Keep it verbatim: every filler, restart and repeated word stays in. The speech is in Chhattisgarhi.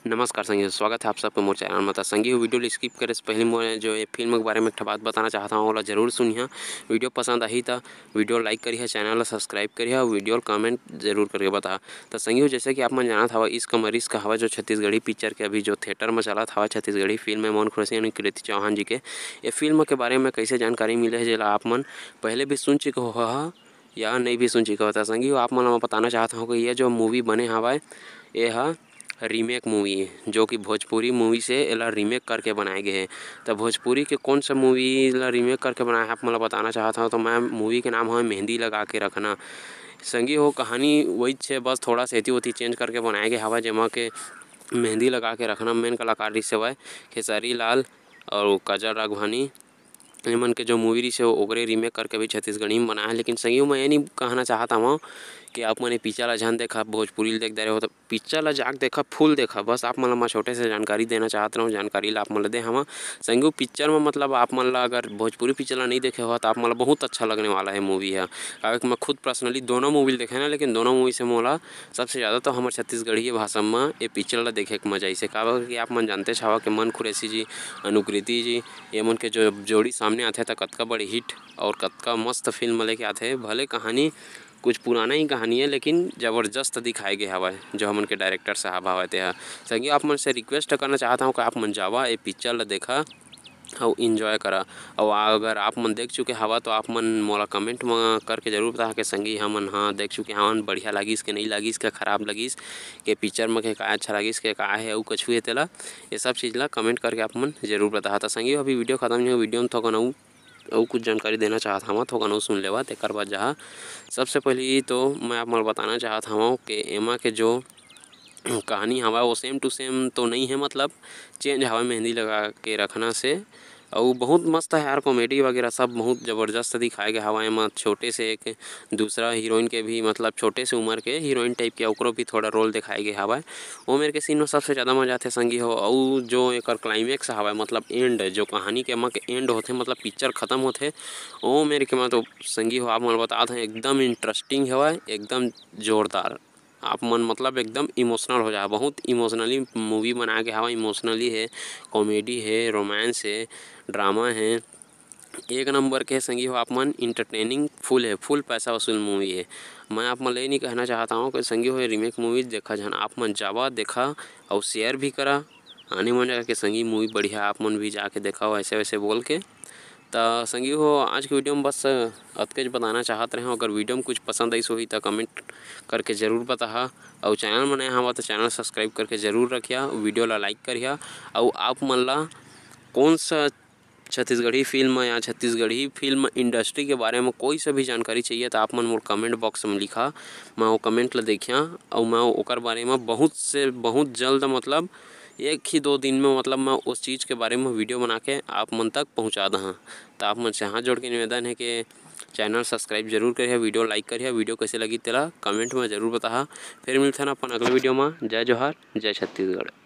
नमस्कार संगी हो, स्वागत है आप सबके मोर चैनल में। त संगी हो, वीडियो ल skip करे से पहले मोर जो ये फिल्म के बारे में एक ठो बात बताना चाहत हूँ, ओला जरूर सुनिहा। वीडियो पसंद आही त वीडियो like करिहा, चैनल ला subscribe करिहा, वीडियो ल comment जरूर करके बताहा। त संगी हो, जैसे कि आप मन जानत हवा, इश्क अमर इश्क हवा जो छत्तीसगढ़ी पिक्चर के अभी जो थिएटर में चलत हवा, छत्तीसगढ़ी फिल्म है मोहन खुरैशी यानी कृति चौहान जी के। ये फिल्म के बारे में कैसे जानकारी मिले है, जेला आप मन पहले भी सुन चुके हो हा, या नहीं भी सुन चुके हो। त संगी हो, आप मन ला मैं बताना चाहत हूँ कि ये जो मूवी बने हवय, ये ह रीमेक मूवी, जो कि भोजपुरी मूवी से एला रीमेक करके बनाए गए हे। त भोजपुरी के कौन सा मूवी ला रीमेक करके बनाए हे, आप मन ला बताना चाहत हूँ। तो मैं मूवी के नाम हवय मेहंदी लगा के रखना। संगी हो, कहानी वही छे, बस थोड़ा सा एती ओती चेंज करके बनाए गए हवय, जेमा के मेहंदी लगा के रखना मेन कलाकार रिहिस हवय खेसारी लाल और काजल राघवानी। एमन के जो मूवी रिहिस हे, ओकरे रीमेक करके भी छत्तीसगढ़ी में बनाए हे। लेकिन संगी हो, मैं ये नहीं कहना चाहत हवं कि आप मन ये पिक्चर ला झन देखा, भोजपुरी ल देख दे रहे हो, तो पिक्चर ला जाके देखा, फुल देखा। बस आप मन ला मैं छोटे से जानकारी देना चाहत रहूँ, जानकारी ला आप मन ला दे हवं। संगी हो, पिक्चर में मतलब आप मन ला अगर भोजपुरी पिक्चर ला नहीं देखे हो, तो आप मन ला बहुत अच्छा लगने वाला है मूवी है। काहे कि मैं खुद personally दोनों मूवी ल देखे ना, लेकिन दोनों मूवी से मोला सबसे ज़्यादा तो हमर छत्तीसगढ़ी भाषा में ये पिक्चर ला देखे के मजा आइसे। काबर कि आप मन जानते हवा कि मन खुरैशी जी, अनुकृति जी, ये मन के जो जोड़ी सामने आथे, त कतका बड़ी हिट और कतका मस्त फिल्म लेके आथे। भले कहानी कुछ पुराना ही कहानी है, लेकिन ज़बरदस्त दिखाए गए हवय, जो हमन के डायरेक्टर साहब हवय, ते ह। संगी, आप मन से रिक्वेस्ट करना चाहत हूँ कि आप मन जावा, ये पिक्चर ला देखा अउ एंजॉय करा। अउ अगर आप मन देख चुके हवा, तो आप मन मोला कमेंट म करके जरूर बताहा कि संगी, हमन हाँ देख चुके हवन, बढ़िया लागिस के नहीं लागिस, के खराब लागिस, के पिक्चर म के का अच्छा लागिस, के का है अउ कछु है तेला, ये सब चीज़ ला कमेंट करके आप मन जरूर बताहा। त संगी, अभी वीडियो खत्म नहीं हो, वीडियो में थोकन अउ, अउ कुछ जानकारी देना चाहत हवं, थोकन अउ सुन लेवा, तेकर बाद जाहा। सबसे पहली तो मैं आप मन बताना चाहत हवं कि एमा के जो कहानी हवय, वो same to same तो नहीं है, मतलब चेंज हवय मेहंदी लगा के रखना से। अउ बहुत मस्त है यार, कॉमेडी वगैरह सब बहुत ज़बरदस्त दिखाए गए हवय। एमा छोटे से एक दूसरा हीरोइन के भी, मतलब छोटे से उम्र के हीरोइन टाइप के, ओकरो भी थोड़ा रोल दिखाए गए हवय। ओ मेर के सीन में सबसे ज़्यादा मजा आथे संगी हो। अउ जो एकर क्लाइमैक्स हवय, मतलब एंड, जो कहानी के एमा के एंड होथे, मतलब पिक्चर खत्म होथे, ओ मेर के मैं तो संगी हो आप मन ल बतात हंव, एकदम इंटरेस्टिंग हवय, एकदम जोरदार। आप मन मतलब एकदम इमोशनल हो जाहा। बहुत इमोशनली मूवी बना के हवा, इमोशनली है, कॉमेडी है, रोमांस है, ड्रामा है, एक नंबर के संगी हो आप मन, एंटरटेनिंग फुल है, फुल पैसा वसूल मूवी है। मैं आप मन ले नहीं कहना चाहता हूँ कि संगी हो रीमेक मूवी देखा झन, आप मन जावा देखा अउ शेयर भी करा। आने मन जाके संगी मूवी बढ़िया, आप मन भी जाके देखा ऐसे वैसे बोल के। त संगी हो, आज के वीडियो में बस अतकेच बताना चाहत रहे हंव। अगर वीडियो में कुछ पसंद आइस होही त कमेंट करके जरूर बताहा, अउ चैनल में नया हवा त चैनल सब्सक्राइब करके जरूर रखिया, वीडियो ला लाइक करिया। अउ आप मन ला कौन सा छत्तीसगढ़ी फिल्म या छत्तीसगढ़ी फिल्म इंडस्ट्री के बारे में कोई सा भी जानकारी चाहिए त आप मन मोर कमेंट बॉक्स में लिखा, मैं वो कमेंट ला देखिया अउ मैं ओकर बारे में बहुत से बहुत जल्द, मतलब एक ही दो दिन में, मतलब मैं उस चीज़ के बारे में वीडियो बना के आप मन तक पहुँचा दहा। त आप मन से हाथ जोड़ के निवेदन है कि चैनल सब्सक्राइब जरूर करिहा, वीडियो लाइक करिहा, वीडियो कैसे लगी तेला कमेंट में जरूर बताहा। फिर मिलथन अपन अगले वीडियो में। जय जोहार, जय छत्तीसगढ़।